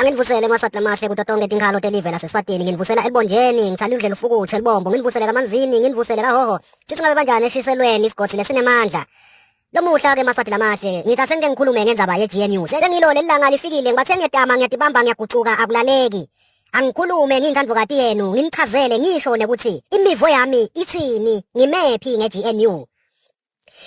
Anginivusele emaswati lamahle kuto tonkhe tinkhalo telive laseSwatini, nginivusela eLubonjeni, ngitsala indlela ufukutse Lubombo, nginivusele kaManzini, nginivusele kaHhohho. Sithi ngabe banjani eshiselweni isigodzi lesinemandla. Lomuhla ke maswati lamahle, ngithi asengike ngikhulume ngendzaba ye-GNU. Sengilo leli langa lifikile, ngibathe ngiyetama ngiyatibamba ngiyagucuka akulaleki. Angikhulume ngiyintsandvokati yenu, nginichazele ngisho nekuthi imivo yami itsini, ngimephi nge-GNU.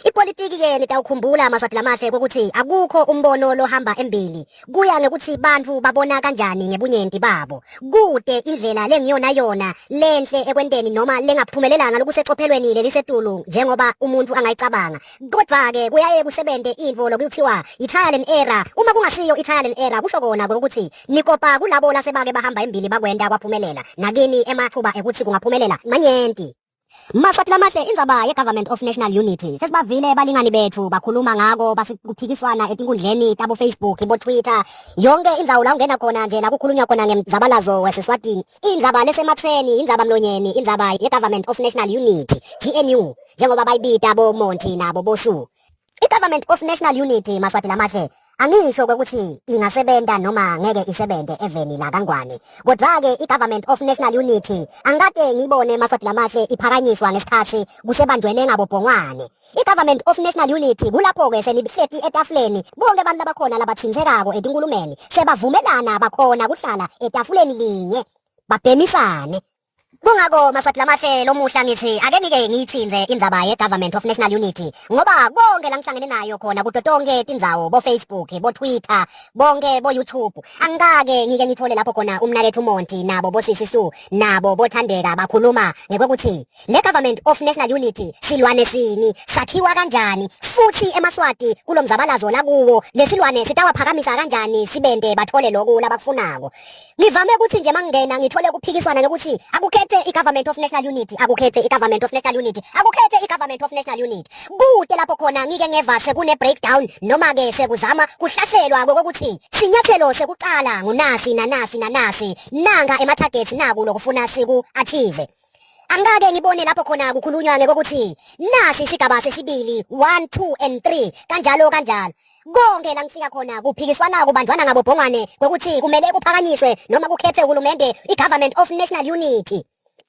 Ipolitiki ke nitawukhumbula maswati lamahle ukuthi akukho umbono lohamba embili kuya ngekuthi bantfu babona kanjani ngebunyenti babo. Kute indlela lengiyona yona lenhle ekwenteni noma lengaphumelelanga lokusecophelweni lelisetulu njengoba umuntu angayicabanga. Kodwa-ke kuyaye kusebente intfo lokuthiwa yi-trial and error. Uma kungasiyo i-trial and error kusho kona ukuthi nikopa kulabo lasebake bahamba embili bakwenta kwaphumelela. Nakini emathuba ekuthi kungaphumelela manyenti. Maswati lamahle indzaba ye-Government of National Unity sesibavile balingani bethu bakhuluma ngako basikuphikiswana etinkundleni tabo Facebook bo Twitter yonke indzawo la ungena khona nje la kukhulunywa khona ngemzabalazo waseSwatini indzaba lesematheni indzaba mlonyeni indzaba ye-Government of National Unity GNU njengoba bayibita bo Monty nabo boSu I-Government of National Unity Maswati lamahle angisho ukuthi ingasebenta noma ngeke isebente eveni la kaNgwane kodwa-ke i-Government of National Unity angikade ngiyibone Maswati lamahle iphakanyiswa ngesikhathi kusebanjwene ngabobhongwane i-Government of National Unity kulapho-ke senihleti etafuleni bonke abantu labakhona labathintekako etinkulumeni sebavumelana bakhona kuhlala etafuleni linye babhemisane Kungako Maswati lamahle lomuhla ngithi ake ngike ngiyithinze indzaba ye-Government of National Unity ngoba konke la ngihlangene nayo khona kuto tonke tindzawo bo-Facebook, bo-Twitter, bonke bo-YouTube angikake ngike ngithole lapho khona umnakethu Monty nabo bosisi Sue nabo boThandeka bakhuluma ngekwekuthi le Government of National Unity silwane sini sakhiwa kanjani futhi emaSwati kulomzabalazo lakuwo lesilwane sitawaphakamisa kanjani sibente bathole loku labakufunako Ngivame ukuthi nje mangingena ngithole kuphikiswana ngokuthi akukhethwe i-Government of National Unity, akukhethwe i-Government of National Unity, akukhethwe i-Government of National Unity. Kude lapho khona ngike ngeva sekune breakdown noma ke sekuzama kuhlahlelwa kokuthi sinyathelo sekuqala ngunasi nanasi nanasi nanga ema targets naku lokufuna siku achieve. Angikake ngibone lapho khona kukhulunywa ngekokuthi nasi isigaba sesibili 1 2 and 3 kanjalo kanjalo. Konke la ngifika khona kuphikiswana kubanjwana ngabobhongwane kokuthi kumele kuphakanyiswe noma kukhethwe uhulumende i-Government of National Unity.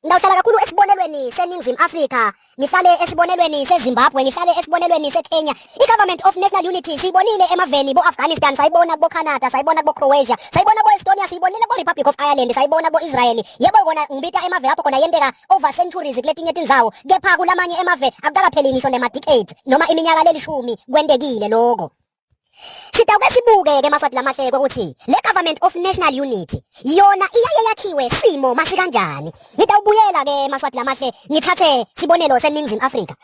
Ngawuhlala kakhulu esibonelweni seNingizimu Afrika, ngihlale esibonelweni seZimbabwe, ngihlale esibonelweni seKenya. I-Government of National Unity siyibonile emaveni bo-Afghanistan, sayibona kubo-Canada, sayibona kubo-Croatia, sayibona bo-Estonia, siyibonile bo-Republic of Ireland, sayibona bo-Israel. Yebo kona ngibita emave lapho khona yenteka over centuries kuletinye tindzawo, kepha kulamanye emave akukakapheli ngisho nema-decades noma iminyaka lelishumi kwentekile loko. Sitawuke sibuke ke Maswati lamahle ukuthi le Government of National Unity yona iyaye yakhiwe simo masikanjani. Ngitawubuyela ke Maswati lamahle ngithathe sibonelo seNingizimu Afrika.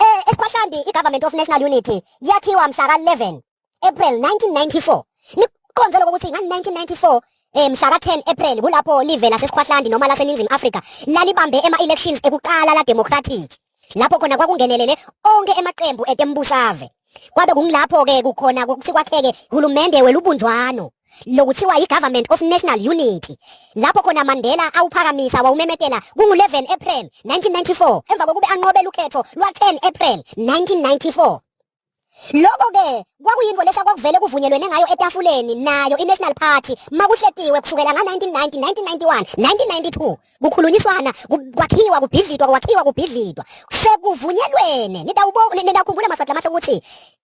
Eh esikhwahlandi iGovernment of National Unity yakhiwa mhla ka-11 April 1994. Niqonze lokho ukuthi nga-1994 eh mhla ka-10 April kulapho live lasesikhwahlandi noma laseNingizimu Afrika lalibambe ema-elections ekuqala la democratic. Lapho khona kwakungenelele onke emaqembu etembusave. Kwabe kungilapho ke kukhona ukuthi kwakheke hulumende welubunjwano lokuthiwa i-Government of National Unity lapho khona Mandela awuphakamisa wawumemetela kungu-11 April 1994 emva kokube anqobe lukhetho lwa-10 April 1994. Lokho-ke kwakuyinto lesa kwakuvele kuvunyelwene ngayo etafuleni nayo i-National Party makuhletiwe kusukela nga-1990, 1991, 1992 kukhulunyiswana kwakhiwa kubhidlitwa kwakhiwa kubhidlitwa sekuvunyelwene nitawukhumbula Maswati lamahle ukuthi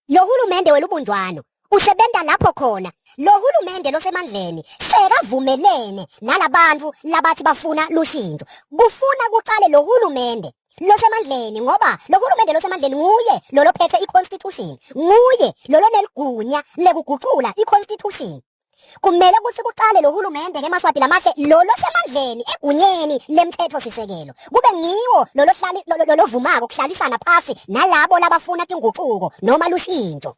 lo hulumende welubunjwano usebenta lapho khona lo hulumende losemandleni sekavumelene nalabantu labathi bafuna lushintsho kufuna kuqale lo hulumende losemandleni ngoba lo hulumende losemandleni nguye lolophethe i-constitution nguye loloneligunya lekugucula i-constitution kumele ukuthi kuqale lo hulumende ke Maswati lamahle lo losemandleni egunyeni lemthetho sisekelo kube ngiwo lolohlali lolovumako kuhlalisana phasi nalabo labafuna tinguquko noma lushintsho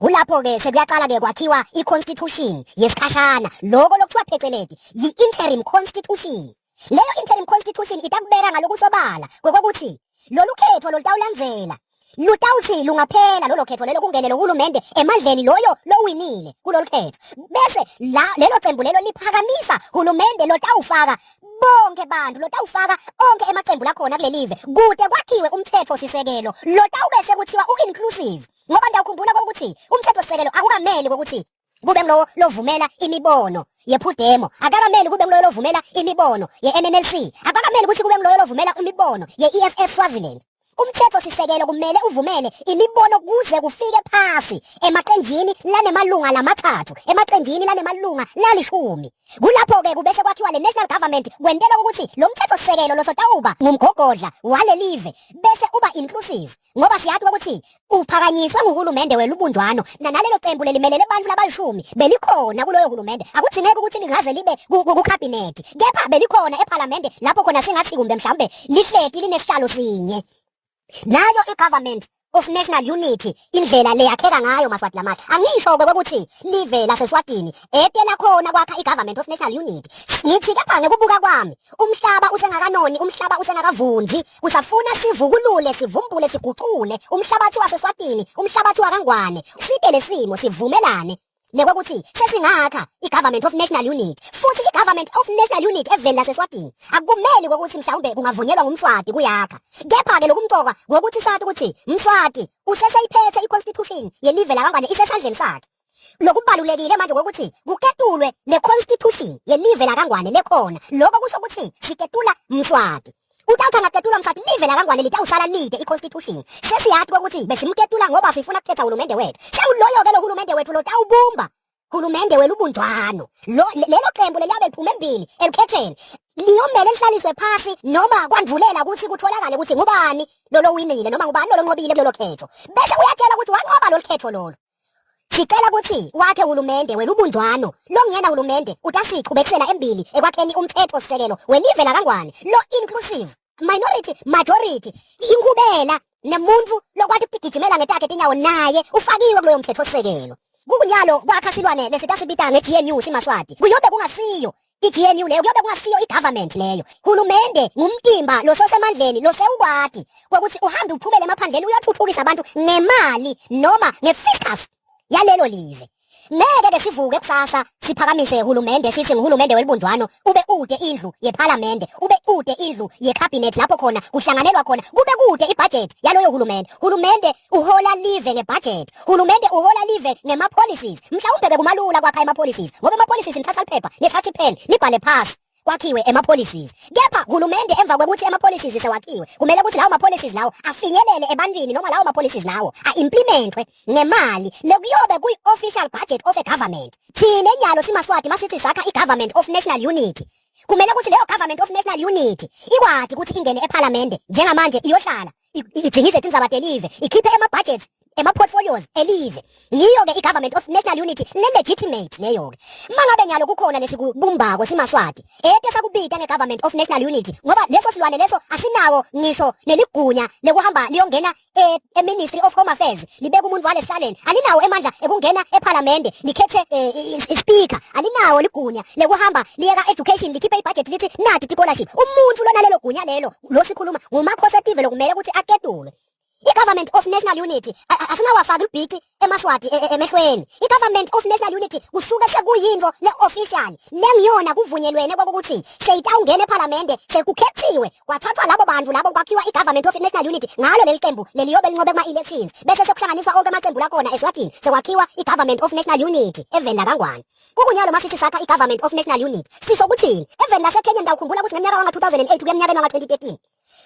kulapho ke sekuyaqala ke kwakhiwa i-constitution yesikhashana loko lokuthiwa pheceleti yi-interim constitution leyo interim constitution itakubeka ngalokusobala kokuthi lolu khetho lolutawulandzela lutawuthi lungaphela lolo khetho lelo kungene lohulumende emandleni loyo lowinile kulolu khetho bese la lelo cembu lelo liphakamisa hulumende lotawufaka bonke bantu lotawufaka onke emacembu lakhona kulelive kude kwakhiwe umthetho sisekelo lotawube sekuthiwa u-inclusive ngoba ndawukhumbula kokuthi umthetho sisekelo akukameli kokuthi Kube ngulowo lovumela imibono yePUDEMO, akakameli kube nguloyo lovumela imibono ye-NNLC, akakameli ukuthi kube nguloyo lovumela imibono ye-EFF Swaziland. Umthetho sisekelo kumele uvumele imibono kuze kufike phasi emaqenjini lanemalunga lamathathu, emaqenjini lanemalunga lalishumi. Kulapho-ke kubese kwakhiwa le national government, kwentelwa ukuthi lo mthetho sisekelo losotawuba ngumgogodla walelive bese uba inclusive, ngoba siyazi ukuthi uphakanyiswe nguhulumende welubunjwano, nalelo cembu lelimelele abantu labalishumi belikhona kuloyo hulumende. Akudzingeki ukuthi lingaze libe kukhabhinethi, kepha belikhona ephalamende lapho khona singathi kumbe mhlawumbe lihleti linesihlalo sinye. Nayo i-government of national unity, indlela leyakheka ngayo, Maswati lamahle, angisho-ke kwekuthi live laseSwatini ete lakhona kwakha i-government of national unity. Ngithi kepha ngekubuka kwami, umhlaba usengakanoni, umhlaba usengakavunzi, kusafuna sivukulule, sivumbule, sigucule umhlabathi waseSwatini, umhlabathi wakaNgwane, site lesimo sivumelane nekwekuthi sesingakha i-government of national unity. Futhi i-government of national unity eveni laseSwatini akumeli kwekuthi mhlawumbe kungavunyelwa ngumSwati kuyakha, kepha-ke lokumcoka ngokuthi sathi ukuthi Mswati useseyiphethe i-constitution yelive lakaNgwane, isesandleni sakhe. Lokubalulekile manje ngokuthi kuketulwe le constitution yelive lakaNgwane lekhona. Lokho kusho ukuthi siketula Mswati. Utawuthi angaketulwa Mswati, live lakaNgwane litawusala lide i-constitution. Sesiyathi ukuthi besimketula ngoba sifuna ukukhetha hulumende wethu. Sewuloyo-ke lo hulumende wethu lotawubumba hulumende welubunjwano. Lo lelo qembu leliyabe liphume embili elukhethweni liyomele lihlaliswe phasi noma kwandvulela ukuthi kutholakale ukuthi ngubani lolo winile noma ngubani lolo nqobile kulolo khetho, bese uyatshela ukuthi wanqoba lolu khetho lolo, sicela ukuthi wakhe hulumende welubunjwano. Longena hulumende utasichubekisela embili ekwakheni umthetho sisekelo welive lakaNgwane lo inclusive, minority, majority, inkubela nemuntu lokwati ukugijimela ngetakhe tinyawo naye ufakiwe kuloyo mthetho sisekelo. Kukunyalo kwakha silwane lesitasibita nge-GNU simaSwati, kuyobe kungasiyo i-GNU leyo, kuyobe kungasiyo i-government leyo. Hulumende ngumtimba lososemandleni losewukwati kwekuthi uhambe uphumele emaphandleni uyothuthukisa abantu ngemali noma nge-fiscus yalelo live. Ngeke ke sivuke kusasa siphakamise hulumende sithi nguhulumende welibunjwano ube ude indlu yephalamende, ube ude indlu yecabinet lapho khona kuhlanganelwa khona, kube kude ibudget yaloyo hulumende. Hulumende uhola live ngebudget, hulumende uhola live ngema-policies. Mhlawumbe bekumalula kwakha ema-policies ngoba ema-policies nithatha liphepha, nithatha ipen, nibhale phasi, kwakhiwe ema-policies. Kepha hulumende, emva kwekuthi ema-policies sewakhiwe, kumele ukuthi lawo ma-policies lawo afinyelele ebantwini noma lawo ma-policies lawo a-implementwe ngemali lekuyobe kuyi-official budget of a government. Thina nyalo simaSwati masithi sakha i-government of national unity, kumele ukuthi leyo government of national unity ikwati ukuthi ingene ephalamende njengamanje, iyohlala idzingize tindzaba telive, ikhiphe ema-budgets, ema-portfolios elive. Ngiyo-ke i-government of national unity le-legitimate leyo-ke. Mangabe nyalo kukhona lesikubumbako simaSwati ete sakubita nge-government of national unity, ngoba leso silwane leso asinawo ngisho neligunya lekuhamba liyongena e-Ministry of Home Affairs libeka umuntu walesihlaleni, alinawo emandla ekungena ephalamende likhethe i-speaker, alinawo ligunya lekuhamba liyeka education likhiphe ibudget lithi nathi scholarship. Umuntu lona lelo gunya lelo lo sikhuluma ngumakhosi etive lokumele ukuthi aketulwe. I-government of national unity asingawafaki ubhici emaSwati emehlweni. I-government of national unity kusuke sekuyinto le-official lengiyona kuvunyelwene kokuthi seyitawungena ephalamende, sekukhethiwe, kwathathwa labo bantu labo, kwakhiwa i-government of national unity ngalo leli qembu leliyobe linqobe kuma-elections, bese sekuhlanganiswa onke amaqembu lakhona eSwatini, sekwakhiwa i-government of national unity eveni lakaNgwane. Kukunyalo masithi sakha i-government of national unity sisho ukuthini? Eveni laseKenya, ndawukhumbula ukuthi ngeminyaka wanga-2008 kuya eminyakeni wanga-2013,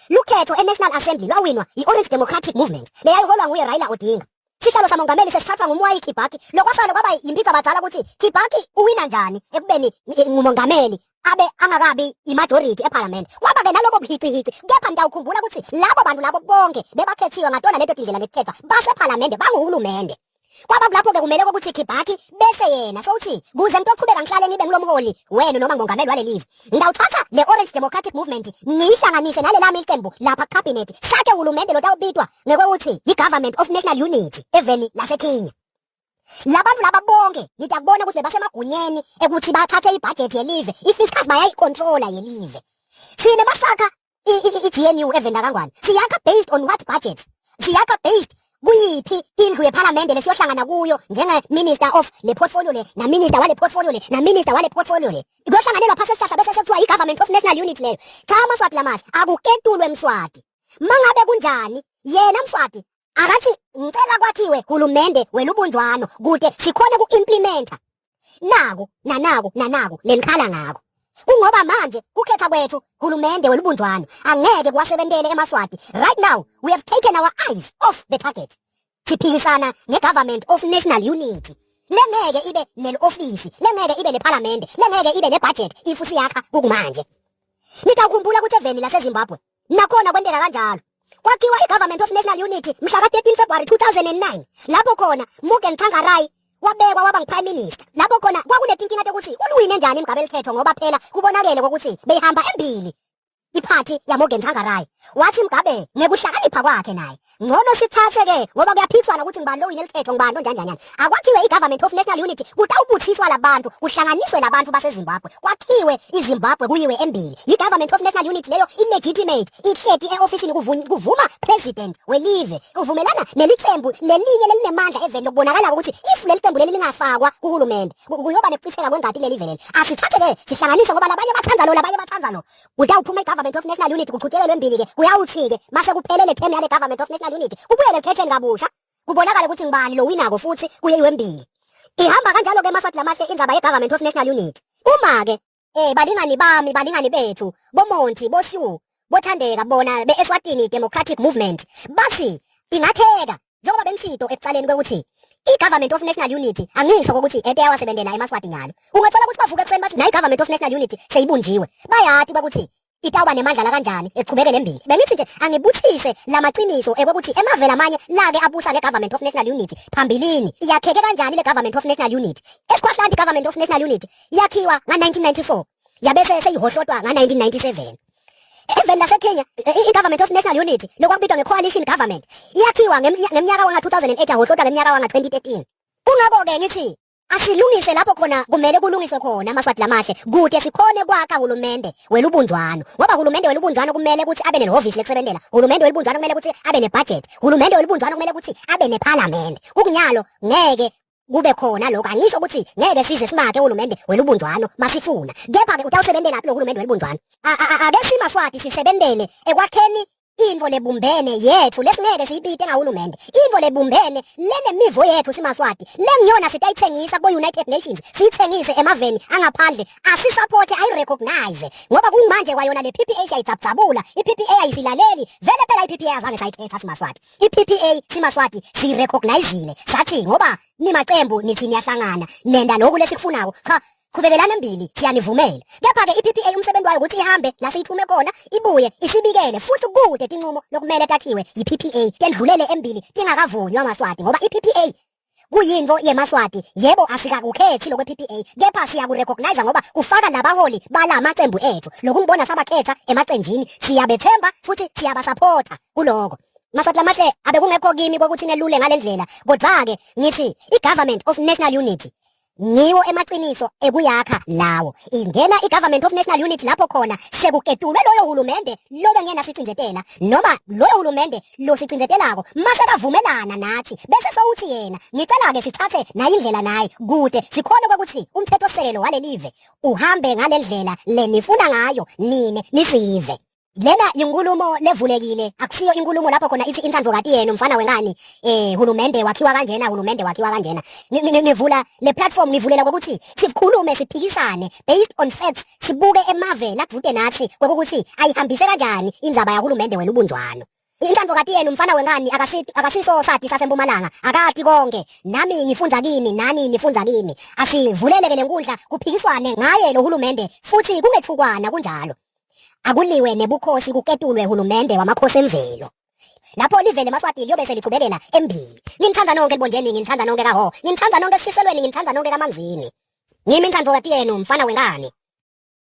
lukhetho e-National Assembly lwawinwa i-Orange Democratic Movement leyayiholwa nguye Raila Odinga. Sihlalo samongameli sesithathwa nguMwai Kibaki. Lokwasala kwaba yimpicabadala badala ukuthi Kibaki uwina njani ekubeni ngumongameli abe angakabi i-majority ephalamende. Kwaba-ke nalobo buhicihici, kepha ngitawukhumbula ukuthi labo bantu labo bonke bebakhethiwe ngatona leto tindlela lekukhetha, basephalamende, banguhulumende. Kwaba kulapho-ke kumele kokuthi Kibaki bese yena sowuthi, kuze ngitochubeka ngihlale ngibe ngilomholi wenu noma ngumongameli walelive, ngawuthatha le Orange Democratic Movement ngiyihlanganise nale lami iqembu lapha cabinet, sakhe uhulumende lotawubitwa ngekwekuthi yi-government of national unity eveni laseKenya. Labantu laba bonke ngidakubona ukuthi bebasemagunyeni ekuthi bathathe ibudget yelive, i-fiscus bayayicontrola yelive. Sine masakha i-GNU eveni lakaNgwane, siyakha based on what budget? Siyakha based kuyiphi indlu yephalamende lesiyohlangana kuyo njenge-minister of le portfolio le, na-minister wale portfolio le, na-minister wale portfolio le, kuyohlanganelwa phasi esihlahla bese sekuthiwa i-government of national unity leyo? Cha, amaSwati lamahle, akuketulwe Mswati. Mangabe kunjani yena Mswati. Akathi ngicela kwakhiwe hulumende welubunjwano kude sikhone ku-implementa naku nanaku nanaku lenikhala ngako. Kungoba manje kukhetha kwethu hulumende welubunjwano angeke kuwasebentele emaSwati. Right now we have taken our eyes off the target. Siphikisana nge-government of national unity lengeke ibe nel-ofisi, lengeke ibe nephalamende, lengeke ibe nebudget if siyakha kukumanje. Nitawukhumbula ukuthi eveni laseZimbabwe nakhona kwenteka kanjalo. Kwakhiwa i-Government of National Unity mhla ka-13 February 2009 lapho khona Morgan Tsvangirai wabekwa waba ngu-Prime Minister. Lapho khona kwakunetinkinga tokuthi uluwine njani Mugabe likhetho ngoba phela kubonakele kokuthi beyihamba embili iphathi yaMorgan Tsvangirai. Wathi Mugabe ngekuhlakanipha kwakhe naye ngcono sithathe ke ngoba kuyaphikiswana ukuthi ngibani lo wine likhetho ngibani onjani njani. Akwakhiwe i-Government of National Unity kutawubuthiswa labantu kuhlanganiswe labantu baseZimbabwe kwakhiwe iZimbabwe kuyiwe embili. I-Government of National Unity leyo illegitimate ihleti e-ofisini kuvuma president welive uvumelana nelicembu lelinye lelinemandla eveni lokubonakala ukuthi if leli cembu leli lingafakwa kuhulumende kuyoba nekuchitheka kwengati kuleli vele. Asithathe ke sihlanganise ngoba labanye bathanda lo labanye bathanda lo. Kutawuphuma i-Government of National Unity kuqhutshekelwe embili ke kuyawuthi ke mase kuphele le term yale Government of National Unity kubuyele ekhethweni kabusha kubonakale ukuthi ngibani lo winako futhi kuyeyiwe embili. Ihamba kanjalo ke maSwati lamahle indzaba ye-Government of National Unity. Uma ke balingani bami balingani bethu boMonti boSue boThandeka bona be-Eswatini Democratic Movement bathi ingakheka njengoba bengishito ekuqaleni kwekuthi i-Government of National Unity angisho ukuthi ete yawasebentela emaSwati nyalo. Ungathola ukuthi bavuka ekuseni bathi nayi Government of National Unity seyibunjiwe. Bayati ukuthi itawuba nemandla la kanjani echubekele embili. Bengithi nje angibuthise lamaqiniso ekokuthi emavela amanye lake abusa nge-Government of National Unity phambilini yakheke kanjani le Government of National Unity. Esikhwahlandi Government of National Unity yakhiwa nga-1994 yabese seyihohlotwa nga-1997. Eveni laseKenya i-Government of National Unity lokwakubitwa nge-Coalition Government yakhiwa ngeminyaka wanga-2008 yahohlotwa ngeminyaka wanga-2013. Kungakho-ke ngithi asilungise lapho khona kumele kulungiswe khona amaSwati lamahle kude sikhone kwakha hulumende welubunjwano ngoba hulumende welubunjwano kumele ukuthi abe nelihhovisi lekusebentela, hulumende welubunjwano kumele ukuthi abe nebudget, hulumende welubunjwano kumele ukuthi abe nephalamende. Kukunyalo ngeke kube khona lokho. Angisho ukuthi ngeke size simake uhulumende welubunjwano masifuna, kepha-ke utawusebentela phi lo hulumende welubunjwano? Ake simaSwati sisebentele ekwakheni intfo lebumbene yethu lesingeke siyibite ngahulumende, intfo lebumbene lenemivo yethu simaSwati lengiyona sitayithengisa kubo-United Nations, siyithengise emaveni angaphandle asisupporte ayirecognize ngoba kumanje kwayona le PPA siyayitsabtsabula i-PPA ayisilaleli vele phela i-PPA azange sayikhetha simaSwati. I-PPA simaSwati siyirecognizile sathi ngoba nimacembu nithi niyahlangana nenda lokhu lesikufunako, cha qhubekelani embili siyanivumela. Kepha-ke i-PPA umsebenzi wayo ukuthi ihambe la siyithume khona ibuye isibikele futhi kude tinqumo lokumele takhiwe yi-PPA tendlulele embili tingakavunywa maSwati ngoba i-PPA kuyinto yemaSwati. Yebo asikakukhethi lokwe PPA kepha siyakurecognize ngoba kufaka labaholi bala macembu ethu lokungibona sabakhetha emacenjini siyabethemba futhi siyabasupporta kuloko. MaSwati lamahle abekungekho kimi kokuthi nelule ngalendlela kodwa-ke ngithi i-Government of National Unity ngiwo emaqiniso ekuyakha lawo. Ingena i-Government of National Unity lapho khona sekuketulwe loyo hulumende lobe ngena sicindzetela noma loyo hulumende lo sicindzetelako mase kavumelana nathi bese sowuthi yena ngicela-ke sithathe naye indlela naye kude sikhone kwekuthi umthethosisekelo walelive uhambe ngale ndlela le nifuna ngayo nine nisive. Lena inkulumo levulekile, akusiyo inkulumo lapho khona ithi inthando kati yenu mfana wengani hulumende wakhiwa kanjena, hulumende wakhiwa kanjena. Ngivula le platform ngivulela ukuthi sikhulume siphikisane based on facts, sibuke emave ladvute nathi kwekuthi ayihambise kanjani indzaba yahulumende welubunjwano. Inthando kati yenu mfana wengani akasiso sathi sasempumalanga akati konke nami ngifunza kini nani nifunza kimi. Asivuleleke lenkundla kuphikiswane ngaye lo hulumende futhi kungethukwana kunjalo. Akuliwe nebukhosi kuketulwe hulumende wamakhosi emvelo. Lapho livele emaSwatini liyobe selichubekela embili. Nginithanda nonke Libonjeni, nginithanda nonke kaHo, nginithanda nonke Siselweni, nginithanda nonke kaManzini. Ngimi inthando kati yenu mfana wengani.